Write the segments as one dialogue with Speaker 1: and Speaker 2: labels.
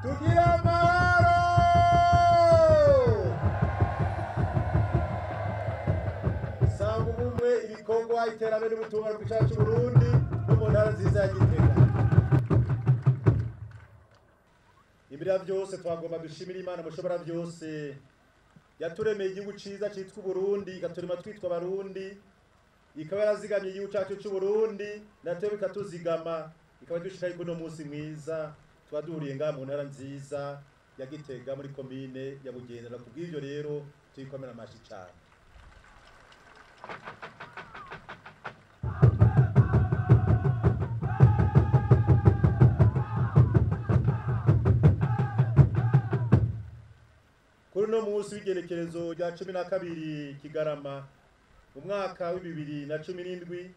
Speaker 1: Tugira amahoro. Sanga ubumwe, ibikorwa, iterambere n'ubutungane ku cyacu Burundi no mu ntara nziza ya Gitega. Imbere ya byose twagomba dushimira Imana mushobora byose yaturemeye igihugu ciza citwa Burundi, ikaturema twitwa Abarundi, ikaba yarazigamye igihugu cyacu cy'u Burundi, natwe ikatuzigama, ikaba dushikaye kuno munsi mwiza twaduhuriye ngaha mu ntara nziza ya Gitega muri komine ya Bugendana. Kubw'ivyo rero tuyikomera amashi cyane. Kuri uno munsi w'igenekerezo rya 12 Kigarama mu mwaka wa 2017,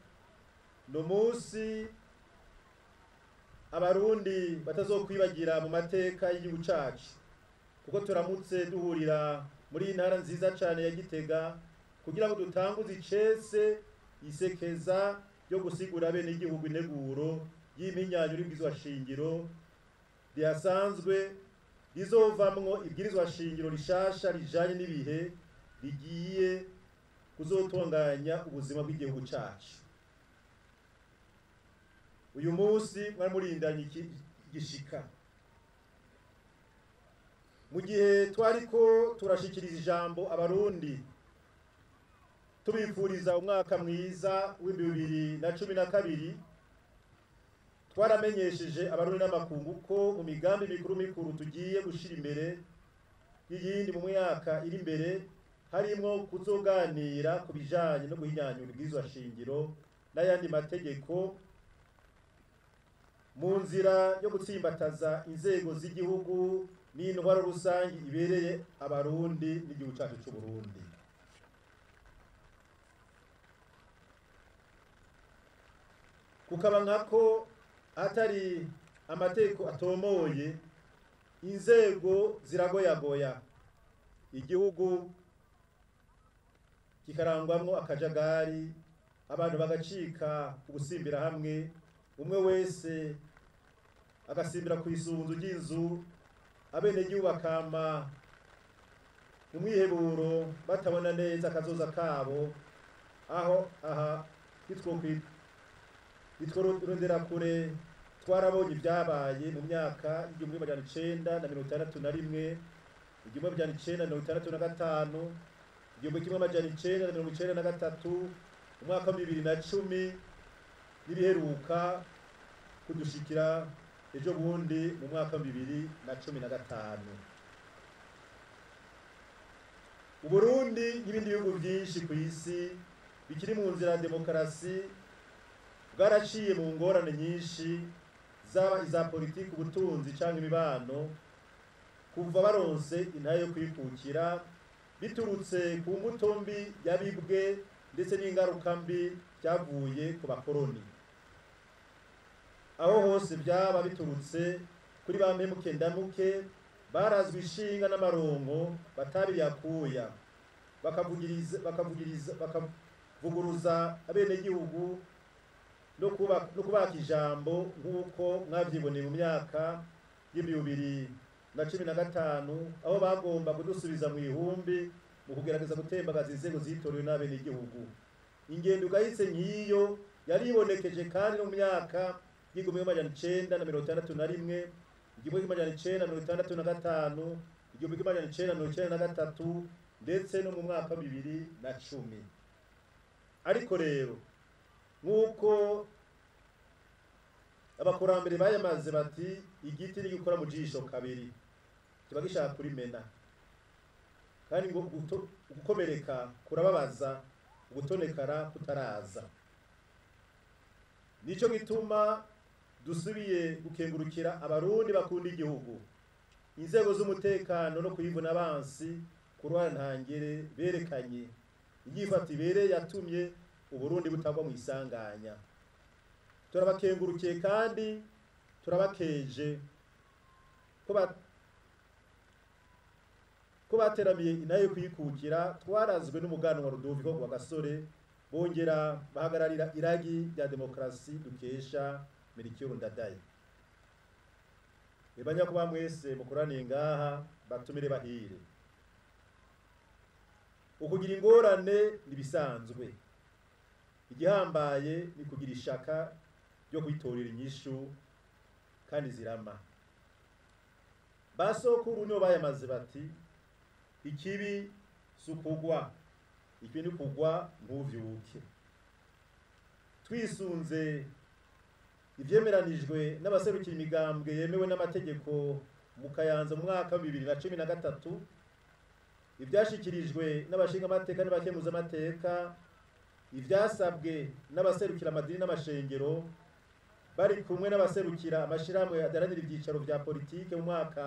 Speaker 1: ni umunsi Abarundi batazokwibagira mu mateka y'igihugu cacu, kuko turamutse duhurira muri iyi ntara nziza cane ya Gitega kugira ngo dutanguze icese isekeza ryo gusigura bene igihugu integuro y'impinyanyuro y'ibwirizwa shingiro rihasanzwe rizovamwo ibwirizwa shingiro rishasha rijanye n'ibihe rigiye kuzotunganya ubuzima bw'igihugu cacu. Uyu munsi mwari murindanye igishika. Mu gihe twariko turashikiriza ijambo Abarundi tubifuriza umwaka mwiza w'2012, twaramenyesheje Abarundi n'amakungu ko mu migambi mikuru mikuru tugiye gushira imbere y'iyindi mu myaka iri imbere harimwo kuzoganira ku bijanye no guhinyanyura ibwirizwa shingiro n'ayandi mategeko mu nzira yo gutsimbataza inzego z'igihugu n'intwaro rusangi ibereye Abarundi n'igihugu cyacu cy'u Burundi. Kukaba nkako atari amategeko atomoye, inzego ziragoyagoya, igihugu kikarangwamwo akajagari, abantu bagacika ugusimbira hamwe, umwe wese agasimbira ku isunzu ry'inzu, abenegihugu bakama mu mwiheburo batabona neza akazoza kabo. Aho aha bitworondera kure, twarabonye ibyabaye mu myaka 1961, 1965, 1993, umwaka wa 2010 n'ibiheruka kudushikira ejo bundi mu mwaka wa 2015. Uburundi n'ibindi bihugu byinshi ku isi bikiri mu nzira ya demokarasi bwaraciye mu ngorane nyinshi, zaba iza politiki, ubutunzi canke imibano, kuva baronse intahe yo kwikukira biturutse ku mbuto mbi yabibwe ndetse n'ingaruka mbi byavuye ku bakoroni. Aho hose byaba biturutse kuri ba mpemuke ndamuke barazwi ishinga n'amaronko batabiyakuya, bakavuguruza abenegihugu no kubaka ijambo nk'uko mwavyiboneye mu myaka y'2015, aho bagomba kudusubiza mu ihumbi mu kugerageza gutembagaza inzego zitorewe n'abenegihugu. Ingendo ugayitse nk'iyo yaribonekeje kandi no mu myaka y'1961, 1965, 1993 ndetse no mu mwaka wa 2010. Ariko rero nk'uko abakurambere bayamaze bati igiti ntigikora mu jisho kabiri, kiba gishaka kurimena, kandi ngo gukomereka kurababaza, ugutonekara kutaraza. Nico gituma dusubiye gukengurukira Abarundi bakunda igihugu, inzego z'umutekano no kuyivuna abansi ku ruhara ntangere berekanye inyifato ibereye yatumye Uburundi butagwa mu isanganya. Turabakengurukiye kandi turabakeje ko bateramiye inayo kuyikukira. Twarazwe n'umuganwa Rudoviko wa Gasore, bongera bahagararira iragi rya demokarasi dukesha Melchior Ndadaye. Banyakuba mwese mukoraniye ngaha, batumire bahire, ukugira ingorane nibisanzwe, igihambaye ni kugira ishaka ryo kwitorera inyishu kandi zirama. Basokuru nibo bayamaze bati ikibi sukugwa, ikibi ni kugwa ntuvyuke. Twisunze ivyemeranijwe n'abaserukira imigambwe yemewe n'amategeko mu Kayanza mu mwaka wa 2013, ivyashikirijwe n'abashinga amateka n'abakemuza amateka, ivyasabwe n'abaserukira amadini n'amashengero bari kumwe n'abaserukira amashirahamwe adaharanira ivyicaro vya politike mu mwaka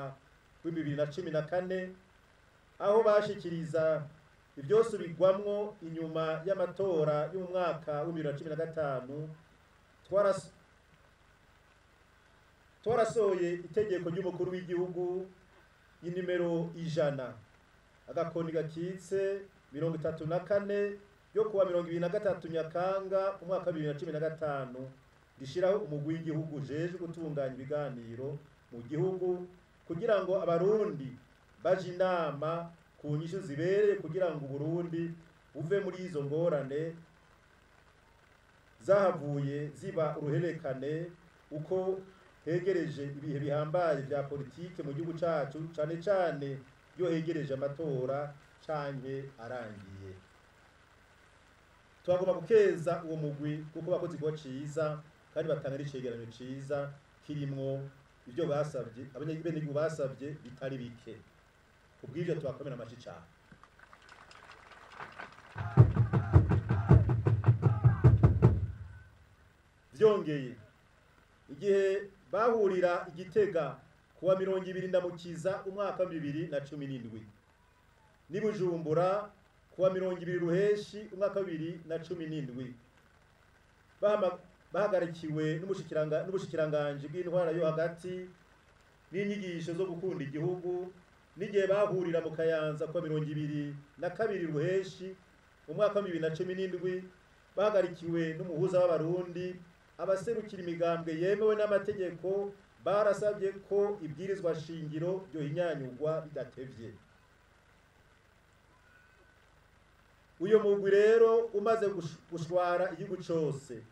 Speaker 1: wa 2014, aho bashikiriza ivyosubirwamwo inyuma y'amatora y'u mwaka wa 2015, twarasohoye itegeko ry'umukuru w'igihugu inimero 100 agakoni gakitse 34 yo kuwa 23 Nyakanga umwaka wa 2015, rishiraho umugwi w'igihugu ujejwe gutunganya ibiganiro mu gihugu kugira ngo abarundi baje inama ku nyishu zibereye kugira ngo Burundi buve muri izo ngorane zahavuye ziba uruherekane uko hegereje ibihe bihambaye vya politike mu gihugu cacu, cane cane iyo hegereje amatora canke arangiye. Twagomba gukeza uwo mugwi kuko bakoze igikorwa ciza kandi batanga n'icegeranyo ciza kirimwo ivyo basavye abanyagihugu basavye bitari bike. Kubw'ivyo tubakomera amashi cane. Vyongeye, igihe bahurira Igitega kuwa 20 Ndamukiza umwaka wa 2017, ni Bujumbura kuwa 20 Ruheshi umwaka wa 2017, bahagarikiwe n'ubushikiranganje bw'intwara yo hagati n'inyigisho zo gukunda igihugu, n'igihe bahurira mu Kayanza kuwa 22 Ruheshi umwaka wa 2017, bahagarikiwe n'umuhuza w'abarundi, abaserukira imigambwe yemewe n'amategeko barasabye ko ibwirizwa shingiro ryohinyanyurwa bidatevye. Uyo mugwi rero umaze gushwara igihugu cose,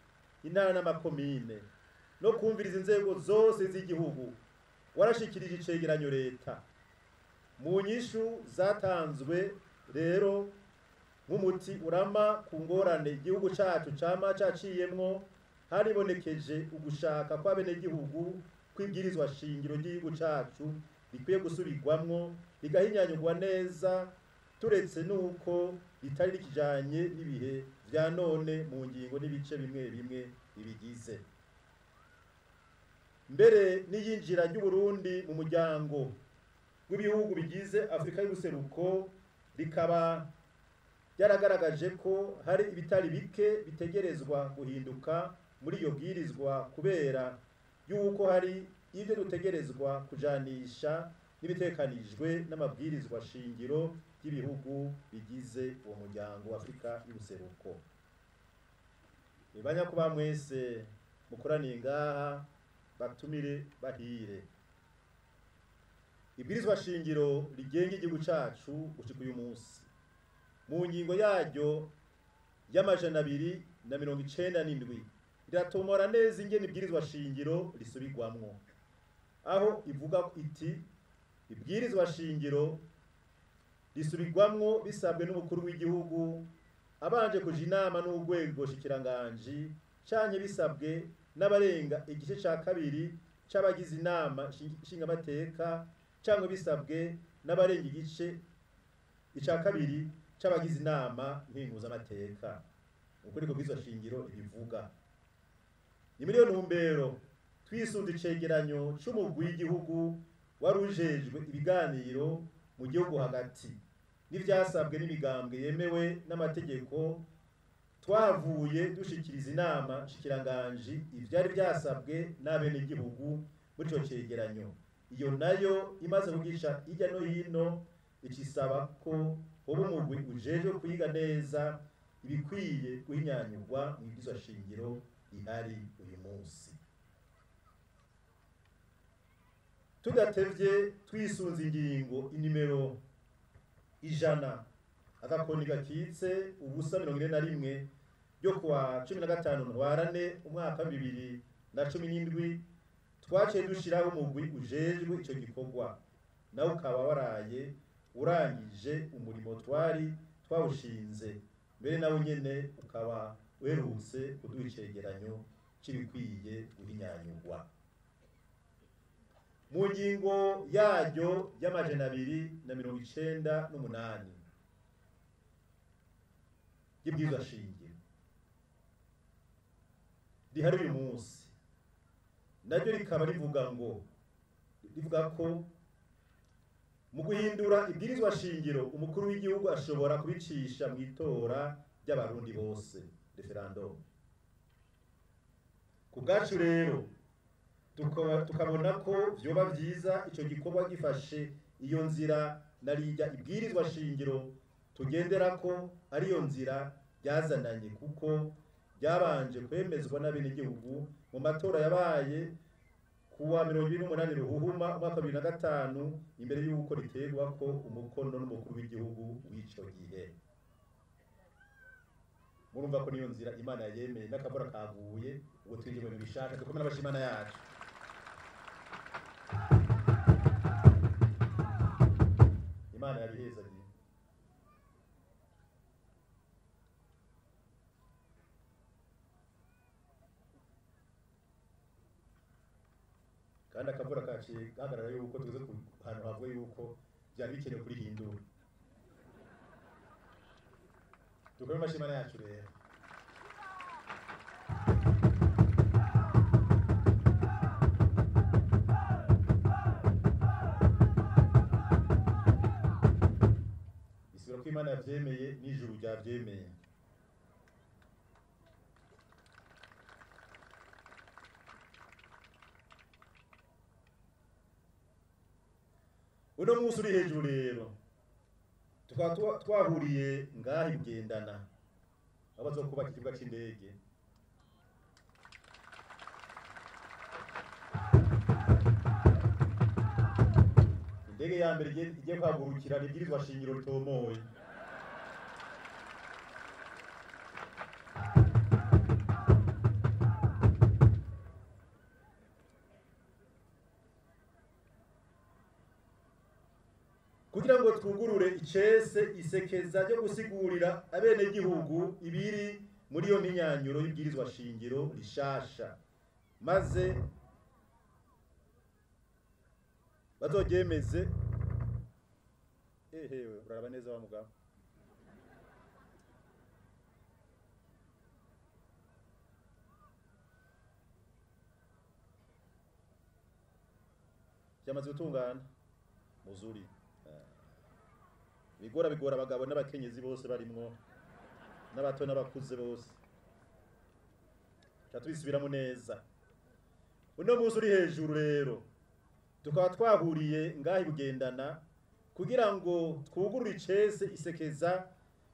Speaker 1: intara n'amakomine, no kumviriza inzego zose z'igihugu, warashikirije icegeranyo leta. Mu nyishu zatanzwe rero nk'umuti urama ku ngorane igihugu cacu cama caciyemwo, haribonekeje ugushaka kw'abenegihugu kw'ibwirizwa shingiro ry'igihugu cacu rikwiye gusubirwamwo rigahinyanyurwa neza, turetse nuko ritari rikijanye n'ibihe vya none mu ngingo n'ibice bimwe bimwe bibigize. Mbere n'iyinjira ry'Uburundi mu muryango w'ibihugu bigize Afrika y'ubuseruko rikaba ryaragaragaje ko hari ibitari bike bitegerezwa guhinduka muri iyo bwirizwa, kubera yuko hari ibyo dutegerezwa kujanisha n'ibitekanijwe n'amabwirizwa shingiro y'ibihugu bigize uwo muryango wa Afrika y'ubuseruko. Banyakuba mwese mukoraniye ngaha, batumire bahire, ibwirizwa shingiro rigenga igihugu cacu gushika uyu munsi mu ngingo yaryo y'297 riratomora neza ingene ibwirizwa shingiro risubirwamwo, aho ivuga iti ibwirizwa shingiro risubirwamwo bisabwe n'umukuru w'igihugu abanje kuja inama n'urwego shikiranganji, canke bisabwe n'abarenga igice ca kabiri c'abagize inama nshingamateka, canke bisabwe n'abarenga igice ica kabiri c'abagize inama nkenguzamateka. Uko niko bwirizwa shingiro ibivuga. Ni muri iyo ntumbero twisunze icegeranyo c'umugwi w'igihugu warujejwe ibiganiro mu gihugu hagati n'ivyasabwe n'imigambwe yemewe n'amategeko, twavuye dushikiriza inama nshikiranganji ivyari vyasabwe n'abenegihugu muri ico cegeranyo. Iyo nayo imaze kugisha hirya no hino, icisaba ko hoba umugwi ujejwe kwiga neza ibikwiye guhinyanyurwa mu ibwirizwa shingiro rihari uyu munsi. Tudatevye twisunze ingingo inimero 100 agakoni gakitse ubusa 41 ryo kuwa 15 Ntwarante umwaka 2017, twaciye dushiraho umugwi ujejwe ico gikorwa, nawe ukaba waraye urangije umurimo twari twawushinze, mbere nawe nyene ukaba uherutse kuduha icegeranyo c'ibikwiye guhinyanyurwa. Mu ngingo yaryo y'298 y'ibwirizwa shingiro rihari uyu munsi, naryo rikaba rivuga ko mu guhindura ibwirizwa shingiro umukuru w'igihugu ashobora kubicisha mu itora ry'abarundi bose, referendum. Ku bwacu rero tukabona ko vyoba vyiza ico gikorwa gifashe iyo nzira, narirya ibwirizwa shingiro tugendera ko ariyo nzira ryazananye, kuko ryabanje kwemezwa n'abenegihugu mu matora yabaye kuwa 28 Ruhuhuma umwaka 2005, imbere y'uko riterwa ko umukono n'umukuru w'igihugu w'ico gihe. Murumva ko niyo nzira Imana yemeye, n'akavura kaguye, ubwo twinjiye mu bishaka. Dukomere abashimana yacu. Imana yabihezagiye. Kandi akavura kaciye gahagarara yuko tugeze ku hantu havuye yuko byari bikenewe kurihindura. Dukore amashimana yacu rero. Bisubira ko Imana yavyemeye n'ijuru ryavyemeye. Uno munsi uri hejuru rero tukaba twahuriye ngaha Bugendana aho bazokubaka ikibuga c'indege. Indege ya mbere igiye kuhagurukira ni ibwirizwa shingiro ritomoye. Kugira ngo twugurure icese isekeza ryo gusigurira abenegihugu ibiri muri iyo minyanyuro y'ibwirizwa shingiro rishasha, maze bazoryemeze. Ehewe, uraraba neza wa mugabo. Byamaze gutungana muzuri. Bigora bigora abagabo n'abakenyezi bose barimwo, n'abato n'abakuze bose. Tubisubiramo neza. Uno munsi uri hejuru rero tukaba twahuriye ngaha Bugendana kugira ngo twugurure icese isekeza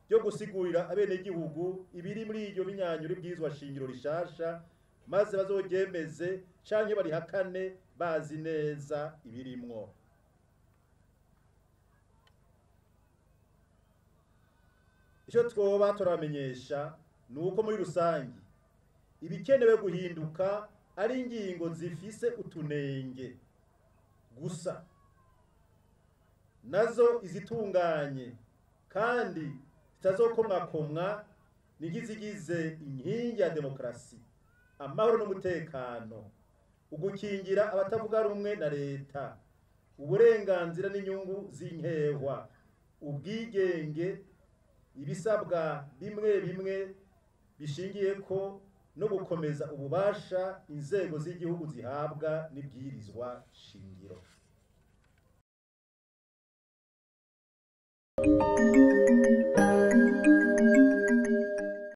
Speaker 1: ryo gusigurira abenegihugu ibiri muri iyo minyanyuro y'ibwirizwa shingiro rishasha, maze bazoryemeze canke barihakane bazi neza ibirimwo. Icyo twoba turamenyesha ni uko muri rusangi ibikenewe guhinduka ari ingingo zifise utunenge gusa, nazo izitunganye kandi zitazokomwakomwa ni nk'izigize inkingi ya demokarasi, amahoro n'umutekano, ugukingira abatavuga rumwe na leta, uburenganzira n'inyungu z'inkehwa, ubwigenge, ibisabwa bimwe bimwe bishingiye ko no gukomeza ububasha inzego z'igihugu zihabwa n'ibwirizwa shingiro.